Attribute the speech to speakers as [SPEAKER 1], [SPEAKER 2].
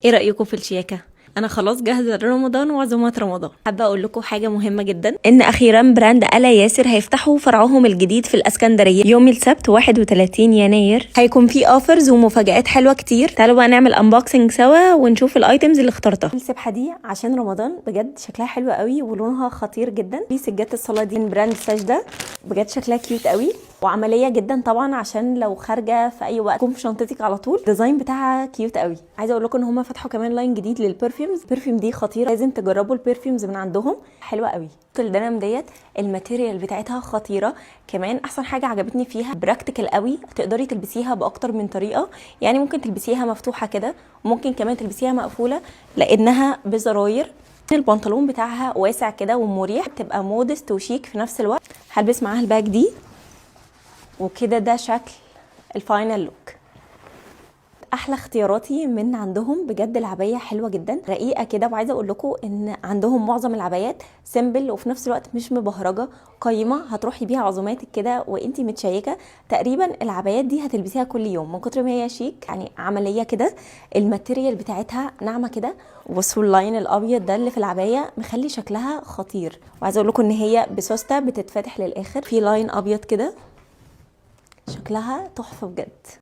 [SPEAKER 1] ايه رأيكم في الشياكة؟ انا خلاص جاهزة لرمضان وعزومات رمضان. حابة اقول لكم حاجة مهمة جدا، ان اخيرا brand آلا ياسر هيفتحوا فرعهم الجديد في الاسكندرية يوم السبت 31 يناير. هيكون في offers ومفاجآت حلوة كتير. تعالوا بقى نعمل unboxing سوا ونشوف ال items اللي اخترتها. السبحة دي عشان رمضان بجد شكلها حلو قوي ولونها خطير جدا. في سجادة الصلاة دي من brand سجدة، بجد شكلها cute قوي وعملية جدا طبعا عشان لو خارجه في اي وقت تكون في شنطتك على طول. ال design بتاعها cute قوي. عايزه اقول لكم ان هم فتحوا كمان line جديد لل perfumes. ال perfume دي خطيره، لازم تجربوا ال perfumes من عندهم، حلوة قوي. الدنم ديت ال material بتاعتها خطيرة. كمان احسن حاجة عجبتني فيها practical قوي، تقدري تلبسيها باكتر من طريقه. يعني ممكن تلبسيها مفتوحة كده، وممكن كمان تلبسيها مقفولة لانها بزراير. البنطلون بتاعها واسع كده ومريح، تبقى modest وشيك في نفس الوقت. هلبس معاها ال bag دي وكده، ده شكل ال final look. احلى اختياراتي من عندهم بجد. العباية حلوة جدا، رقيقه كده، وعايزه اقول لكم ان عندهم معظم العبايات simple وفي نفس الوقت مش مبهرجه، قيمه، هتروحي بيها عزوماتك كده وانتي متشيكه. تقريبا العبايات دي هتلبسيها كل يوم من كتر ما هي شيك، يعني عملية كده. ال material بتاعتها ناعمة كده. بصوا ال line الابيض ده اللي في العباية مخلي شكلها خطير. وعايزه اقول لكم ان هي بسوسته بتتفتح للاخر، في line ابيض كده، شكلها تحفة بجد.